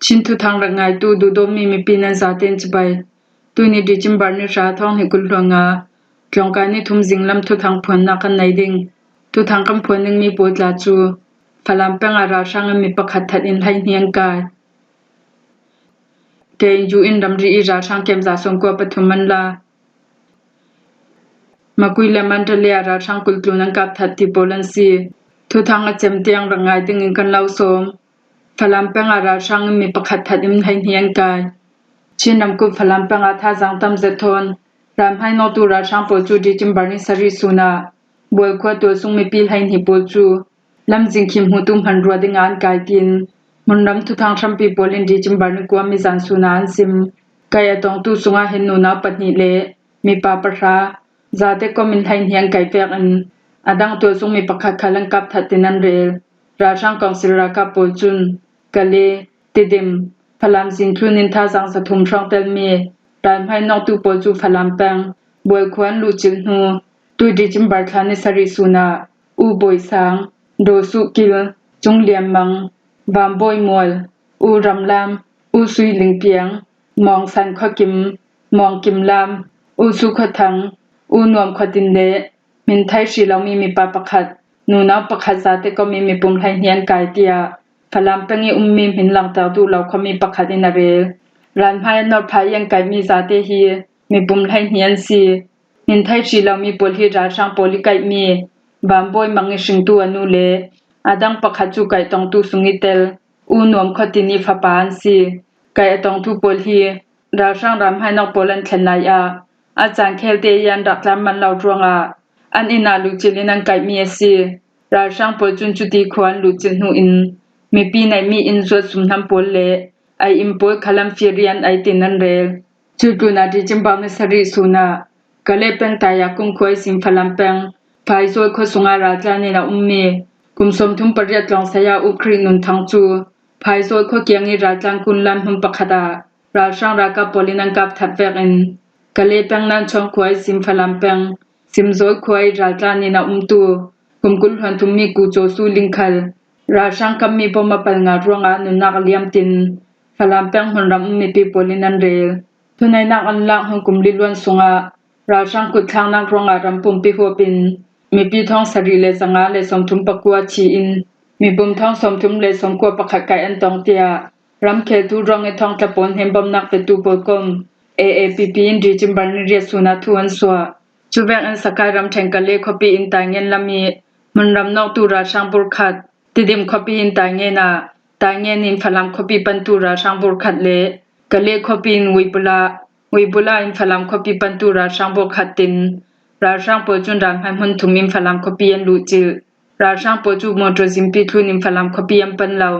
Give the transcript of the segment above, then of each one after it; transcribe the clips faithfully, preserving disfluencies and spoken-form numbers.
Chin thuthang rak ngaitu duhdawtmi mipi nan zaten cibai. Tuni December ni hra, thawng hnih kul hluan nga, tlawngkai ni thum zinglam thuthang phuannak kan nei ding. Thuthang kan phuan dingmi pawl tla cu Falam peng ah ralhrang in mi pakhat that in hleihnih an kai. K N U in ramri i ralhrang kem za sawmkua pathum an la. Makui le Mandalay ah ralhrang kul tlun an kap that ti pawl an si. Thuthang a cem tiang rak ngai dingin kan lo sawm. Falam peng ah ralhrang in mi pakhat that in hleihnih an kai. Chin ramkulh Falam peng ah thazaang tam zet thawn ral hmainawktu ralhrang pawl cu December ni sarih sun ah Bual khua tualsung mipi hleihnih pawl cu lamzin khi hmutu hmanrua dingah an kai, tiin hmunram thuthang hrampi pawl in December ni kua mizan sun ah an sim. Kaih a tongtu sungah hin nunau pahnih le mipa pahra, zate kom in hleihnih an kaih vekin a dang tualsung mi pakhat khal an kap that tin an rel. Ralhrang kawngsil ralkap pawl cun Kale, Tidim, Falam zin tlun in thazaang zathum hrawng telmi ral hmainawktu pawl cu Falam peng Bual khua an luhcilh hnu, tui December thla ni sarih sun ah U Bawi Sang, Daw Suh Kil, Cung Liam Mang, Vam Bawi Mual, U Ram Lam, U Sui Ling Piang, Mawng San Khua Kim, Mawng Kim Lam, U Su Khua Thang, U Nuam Khua Tin le hmin thei hri lomi mipa pakhat, nunau pakhat zate kom i mipum hleihnih an kai, tiah Falam peng i ummi hmin langter duh lo khuami pakhat in a rel. Ral hmai an nawr phah i an kaihmi zate hi mipum hleihnih an si. Hmin thei hri lomi pawl hi ralhrang pawl i kaihmi Vam Bawi Mang i hringtu a nu le a dang pakhat cu kaih tongtu sung i tel U Nuam Khua Tin i fapa an si. Kaih a tongtu pawl hi ralhrang ral hmainawk pawl an thlen lai ah a caan khelte i an rak tlan man lo ruangah an inn ah luhcilh in an kaihmi a si. Ralhrang pawl cun cuti khua an luhcilh hnu in mipi neihmi inn zuat sumhnam pawl le ei inn pawl khal an fir i an ei tin an rel. Cu tlun ah December ni sarih sun ah Kale peng Taya Kum khua i sim Falam peng Phaizawl khua sungah raltlan in a ummi kum sawmthum pariat tlawng saya U Khrih Nun Thang cu Phaizawl khua kiang i raltlan kun lan hmun pakhat ah ralhrang ralkap pawl in an kap that vekin Kale peng Nanchawng khua i sim Falam peng Simzawl khua i raltlan in a umtu kum kul hluan thummi Ku Caw Su Ling khal ralhrang kammi bom a pal nga ruangah nunnak a liam tin Falam peng hmunram um mipi pawl in an rel. Thuneihnak an lak hnu kum li luan sungah ralhrang kutthlaknak ruangah ram pumpi huap in mipi thawng sarih le zanga le sawmthum pakua thi in mipum thawng sawmthum le sawmkua pakhat kaih an tong, tiah ramkheltu ruang i thawngtla pawl hnen bawmhnak petu pawl kom A A P P in December ni riat sun ah thu an suah. Cu vekin Sakai ramṭhen Kale khuapi in Taingen lam i hmunram nawktu ralhrang burkhat, Tidim khuapi in Taingen ah, Taingen in Falam khuapi pantu ralhrang burkhat le Kale khuapi in Uibula, Uibula in Falam khuapi pantu ralhrang burkhat tin ralhrang pawl cun ral hmaihmun thum in Falam khuapi an luhcilh. Ralhrang pawl cu motor zimpi thlun in Falam khuapi an pan lo.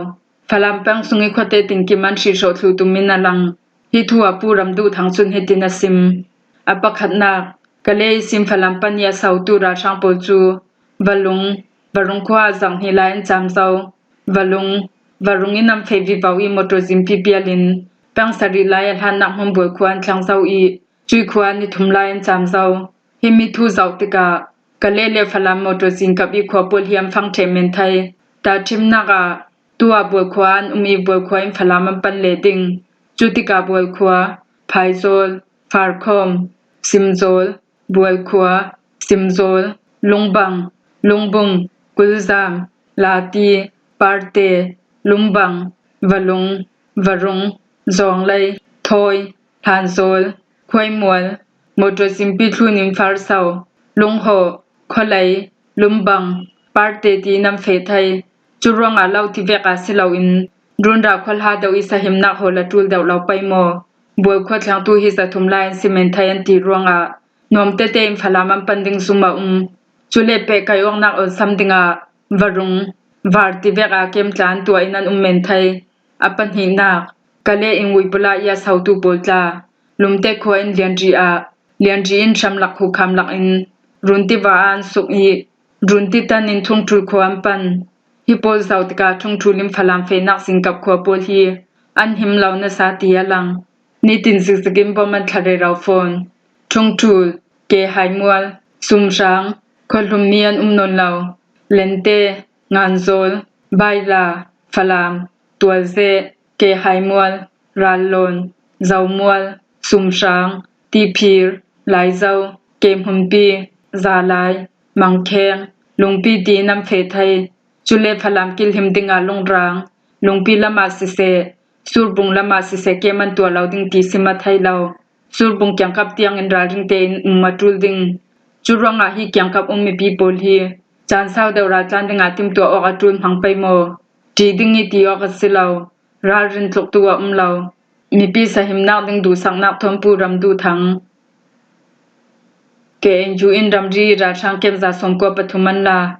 Falam peng sung i khuate tinkim an hrihhrawh thluh tum in a lang. Hi thu ah Pu Ram Duh Thang cun hitin a sim. A pakhatnak, Kale i sim Falam pan i a sautu ralhrang pawl cu Valung, Varung khua ah zarh hnih lai an cam zo. Valung, Varung in an feh vivo i motor zimpi pial in peng sarih lai a hlannak hmun Bual khua an thleng zo i cui khua ah ni thum lai an cam zo. Himi thu zoh tikah Kale le Falam motor zin kap i khua pawl hi an fang ṭheh men thei. Tahṭhimnak ah tu ah Bual khua an um i Bual khua in Falam an pan leh ding. Cu tikah Bual khua, Phaizawl, Farkhawm, Simzawl, Bual khua, Simzawl, Lungbang, Lungbum, Kulzam, Lati, Parte, Lumbang, Valung, Varung, Zawnglei, Thawi, Hlanzawl, Khuaimual, motor zimpi thlun in Farso, Lunghawh, Khualei, Lumbang, Parte ti in an feh thei. Cu ruangah lo ti vek ah si loin runra khualha deuh i sahimnak hawl a ṭul deuh lo pei maw? Bual khua thlengtu hi zathum lai an si men thei an ti ruangah nuam tete in Falam an pan ding zum a um. Cu le pehkaih awknak awlsam dingah Varung, Var ti vek ah kem tla an tuah in an um men thei. A pahnihnak, Kale in Uibula i a sautu pawl tla, Lumte khua in Lianri ah, Lianri in hramlak hukham lak in Runti va ah an suk i, Runti tan in Ṭhungṭhul khua an pan. Hi pawl zoh tikah Ṭhungṭhul in Falam fehnak zin kap khua pawl hi an him lo nasa ti a lang. Nitin zikzik in bom an thla rero fawn. Ṭhungṭhul, Kehaimual, Sumhrang, khuahlummi an um nawn lo. Lente, Nganzawl, Baila, Falam, Tualzeh, Kehaimual, Rallon, Zomual, Sumhrang, Tiphir, Laizo, Kehmunpi, Zalai, Mangkheng, Lungpi ti in an feh thei. Cule Falam kilhim dingah Lungrang, Lungpi lamah siseh, Surbung lamah siseh kem an tuah lo ding ti sim a thei lo. Surbung kiangkap tiangin ralring tein um a ṭul ding. Cu ruangah hi kiangkap um mipi pawl hi caan sau deuh raltlan dingah timtuah awk a ṭul hmang pei maw? Ṭi ding i ti awk a si lo. Ralrin tluktu a um lo. Mipi sahimnak ding duhsaknak thawn Pu Ram Duh Thang. K N U in ramri i ralhrang kem za sawmkua pathum an la.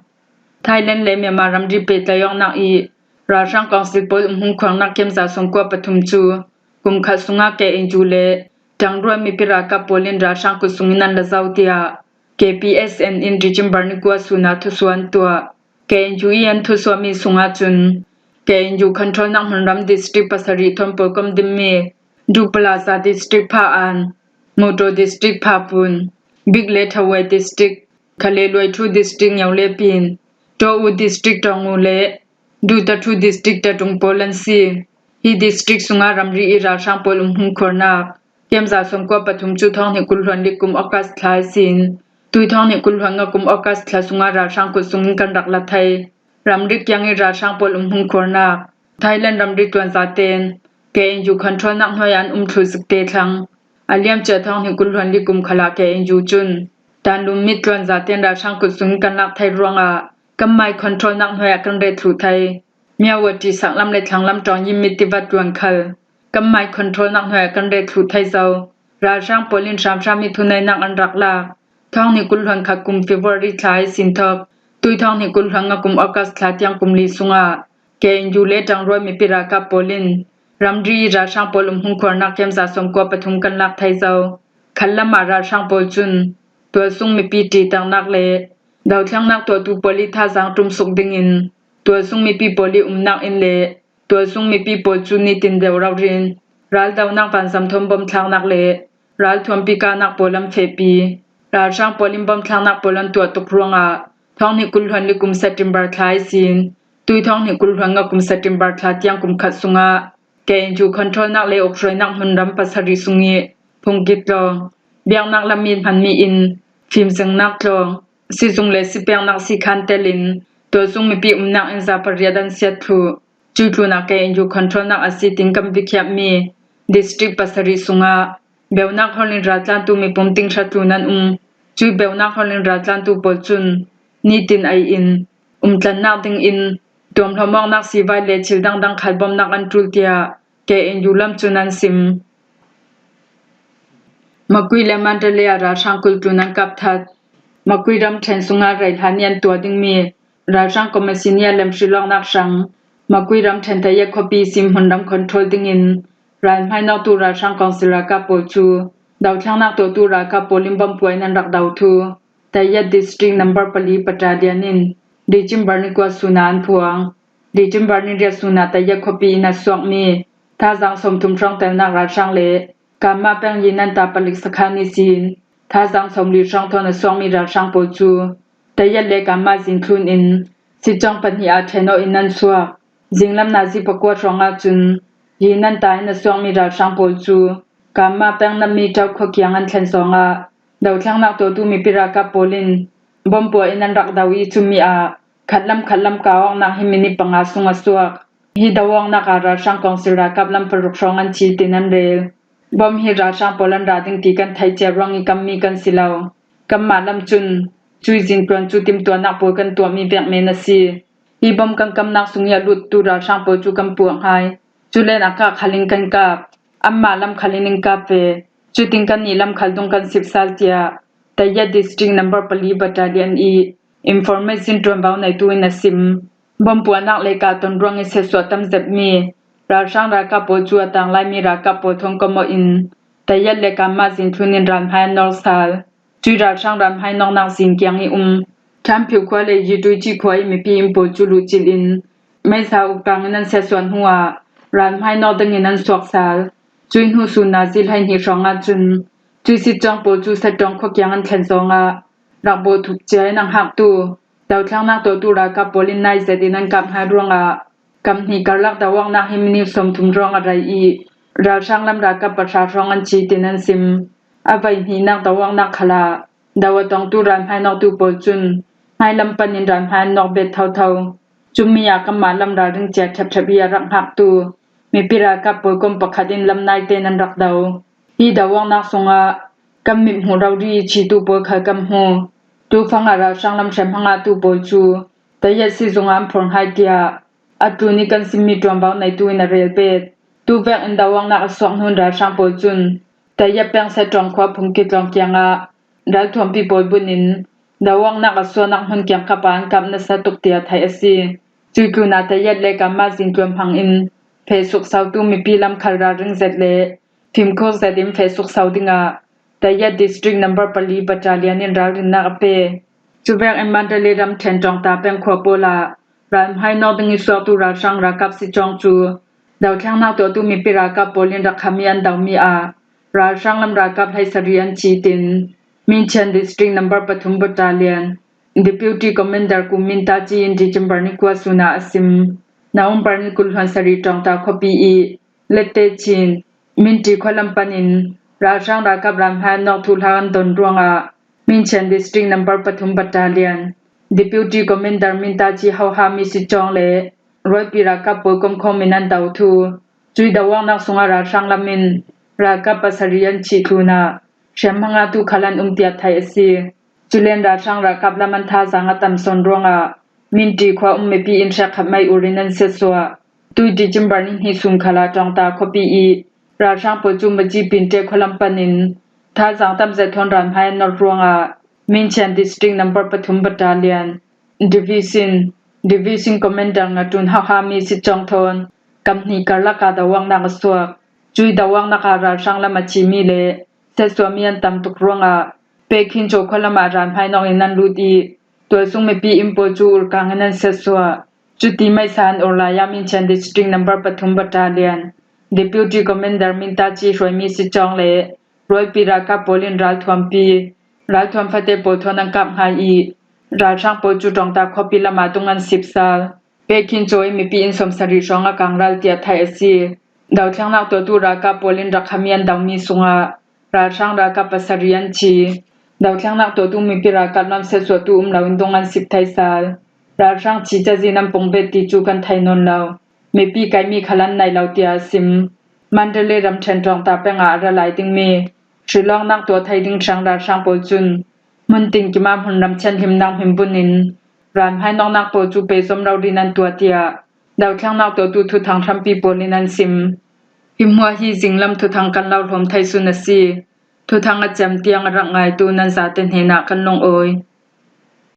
Thailand le Myanmar ramri pehtlai awknak i ralhrang kawngsil pawl umhmun khuarnak kem za sawmkua pathum cu kum khat sungah K N U le ṭangrual mipi ralkap pawl in ralhrang kut sungin an la zo, tiah K P S N in December ni kua sun ah thusuah an tuah. K N U i an thusuahmi sungah cun K N U controlnak hmunram district pasarih thawn pawl kom dimmi Duh Plaza district Pha An, Motor district Pha Pun, Bik le Thawai district, Khale Luai Thu district Nyo le Pin, Taw U district Tawngu le Duh Ta Thu district Tatung pawl an si. Hi district sungah ramri i ralhrang pawl umhmun khuarnak kem za sawmkua pathum cu thawng hnih kul hluan li kum August thla ihsin tui thawng hnih kul hluan nga kum August thla sungah ralhrang kut sungin kan rak la thei. Ramri kiang i ralhrang pawl umhmun khuarnak Thailand ramri tluanzaten K N U controlnak hnuai an um thlu zikte thlang a liamcia thawng hnih kul hluan li kum khalah K N U cun Tanlum mit tluanzaten ralhrang kut sungin kan lak thei ruangah kanmai controlnak hnuai ah kan ret thluh thei. Myawaddy saklam le thlanglam ṭawng yim mit tiva tluan khal kanmai controlnak hnuai ah kan ret thluh thei zo. Ralhrang pawl in hramhram i thuneihnak an rak lak. Thawng hnih kul hluan khat kum February thla ihsin thawk tui thawng hnih kul hluan nga kum August thla tiang kum li sungah K N U le ṭangrual mipi ralkap pawl in ramri i ralhrang pawl umhmun khuarnak kem za sawmkua pathum kan lak thei zo. Khatlam ah ralhrang pawl cun tualsung mipi ṭihtaknak le dothlennak tuahtu pawl i thazaang ṭumsuk dingin tualsung mipi pawl i umnak inn le tualsung mipi pawl cu nitin deuh raurin raldonak vanzam thawn bawmthlaknak le ralthuampi kahnak pawl an fehpi. Ralhrang pawl in bawmthlaknak pawl an tuah tuk ruangah thawng hnih kul hluan li kum September thla ihsin tui thawng hnih kul hluan nga kum September thla tiang kum khat sungah K N U controlnak le ukhruainak hmunram pasarih sung i Phungkit tlawng, biaknak lam i hmanmi inn, fimzengnak tlawng, sizung le sipeknak sikhan telin tualsung mipi umnak inn za pariat an siat thluh. Cuih tlunah K N U controlnak a si tiin kan bikhiahmi district pasarih sungah beunak holin raltlantu mipum ting hratlun an um. Cuih beunak holin raltlantu pawl cun nitin ei in umtlannak dingin tuamhlawm awknak sivai le thil dangdang khal bawmnak an ṭul, tiah K N U lam cun an sim. Makui le Mandalay ah ralhrang kulh tlun an kap that. Makui ramṭhen sungah rei hlan i an tuah dingmi ralhrang commission i a lemhrilh awknak hrang Makui ramṭhen Tayat khuapi sim hmunram control dingin ralhmainawktu ralhrang kawngsil ralkap pawl cu dothlennak tuahtu ralkap pawl in bawmpuah in an rak do thu Tayat district number pali battalion in December ni kua sun ah an phuang. December ni riat sun ah Tayat khuapi in a suakmi thazaang sawmthum hrawngtelnak ralhrang le Kanma peng Yinanta palik sakhan ihsin thazaang sawmli hrawng thawn a suakmi ralhrang pawl cu Tayat le Kanma zingthlun in sitcawng pahnih ah ṭhen awh in an suak. Zinglam nazi pakua hrawng ahcun Yinanta in a suakmi ralhrang pawl cu Kanma peng Nammi Ṭau khua kiang an thlen zongah dothlennak tuahtu mipi ralkap pawl in bawmpuah in an rak do i cumi ah khatlam khatlam kau awknak hi minit panga sung a suak. Hi do awknak ah ralhrang kawngsil ralkap lam paruk hrawng an thi tin an rel. Bawm hi ralhrang pawl an ra ding ti kan theih cia ruang i kammi kan si lo. Kanmah lam cun cuih zingtluan cu timtuahnak pawl kan tuahmi vek men a si. Hi bawm kan kamnak sung i a luttu ralhrang pawl cu kan puah hngai. Cu len a kah khal in kan kap. Anmah lam khal in in kap ve. Cutin kannih lam khal dung kan sip sal, tiah Tayat District number pali battalion i information ṭuanvo neitu in a sim. Bawmpuahnak le kahton ruang i siatsuah tam zetmi ralhrang ralkap pawl cu a tang laimi ralkap pawl thawn kom awh in Tayat le Kanma zingthlun in ralhmai an nawr sal. Cuih ralhrang ralhmai nawknak zing kiang i um Ṭhanphiu khua le Yituici khua i mipi inn pawl cu luhcilh in meisa uk tang in an siatsuah hnuah ralhmai nawk dingin an suak sal. Cuih hnu sun nazi hleihnih hrawng ahcun cuih sitcawng pawl cu Setawng khua kiang an thlen zongah rak bawhthup cia in an hngaktu dothlennak tuahtu ralkap pawl in nai zet in an kap hngai ruangah Kam hnih karlak do-awknak hi minute sawmthum ruang a rei i, ralhrang lam ralkap pahra hrawng an ci tin an sim. A vei hnihnak do-awknak khalah do a tongtu ralhmai nawktu pawl cun hmailam panin ralhmai an nawk bet thotho. Cumi ah kanmah lam ralring cia ṭhepṭhep hi a rak hngaktu mipi ralkap pawl kom pakhat in lam naite nan rak do. Hi do-awknak sungah kan mithmuh rori i chitu pawl khal kan hmu. Tufang ah ralhrang lam hrem hmangatu pawl cu Tayet sizung ah an phor hngai tiah a tlun i kan simmi ṭuanvo neitu in a rel bet. Tuvek in do-awknak a suak hnu in ralhrang pawl cun Tayet peng Setawng khua phungki tlawng kiangah ralthuampi pawl bunin do-awknak a suahnak hmun kiangkap ah an kap nasa tuk tiah theih a si. Cui tlunah Tayet le Kamazin tluan hmang in feh suksotu mipi lam khal ralring zet le fimkhur zet in feh sukso dingah Tayet District Number pali Battalion in ralrinnak a pe. Cuvek in Mandalay ram ṭhen Ṭawngta peng khua pawl ah ralhmai nawk ding i suaktu ralhrang ralkap si cawng cu dothlengnak tuahtu mipi ralkap pawl in rak khami an domi ah ralhrang lam ralkap hleisari an ci tin Minchian District Number pathum Battalion Deputy Commander Ku Min Ta Ci in December ni kua sun ah a sim. November ni kul hluan sarih Ṭawngta khuapi i Lette Chin, Minti khualam panin ralhrang ralkap ralhmai an nawk thu hla an don ruangah Minchian District Number pathum Battalion Deputy Commander Min Ta Ci hohami si cawng le rualpi ralkap pawl komkhawm in an do thu. Cui do-awknak sungah ralhrang lam in ralkap pasarih an chih tlunah hrem hmangatu khal an um tiah theih a si. Culen ralhrang ralkap lam an thazaang a tam sawn ruangah Minti khua um mipi in hrekkhat mei ur in an siatsuah. Tui December ni hnih sun khalah Ṭawngta khuapi i ralhrang pawl cu Maji Pinte khualam panin thazaang tam zet thawn ralhmai an nawr ruangah Minchian District Number pathum Battalion Division Division Commander Ngatun hohami si cawng thawn kam hnih karlak ah do-awknak a suak. Cui do-awknak ah ralhrang lam a chimi le siatsuahmi an tam tuk ruangah Pekhin Caw khualam ah ralhmai nawk in an lut i tualsung mipi inn pawl cu urkang in an siatsuah. Cuti meisa an ur lai ah Minchian District Number pathum Battalion Deputy Commander Min Ta Ci hruaimi si cawng le rualpi ralkap pawl in ralthuampi ralthuam fate pawl thawn an kap hngai i ralhrang pawl cu Ṭawngta khuapi lam ah tung an sip sal. Pekhin Caw i mipi inn sawmsarih hrawng a kangral tiah theih a si. Dothlengnak tuahtu ralkap pawl in rak khami an domi sungah ralhrang ralkap pasarih an ci. Dothlengnak tuahtu mipi ralkap lam siatsuahtu um loin dung an sip thei sal. Ralhrang ci cazin an pung bet ti cu kan thei nawn lo. Mipi kaimi khal an nei lo tiah a sim. Mandalay ram ṭhen Ṭawngta peng ah a ra lai dingmi hrilawknak tuah thei ding hrang ralhrang pawl cun hmun tinkim ah hmunram thianhlimnak hminbun in ralhmai nawknak pawl cu pehzom rori nan tuah tiah dothlengnak tuahtu thuthang hrampi pawl in an sim. Hi hmuah hi zinglam thuthang kan lo hlawm thei sun a si. Thuthang a cem tiang a rak ngaitu nan zate hnenah kan lungawi.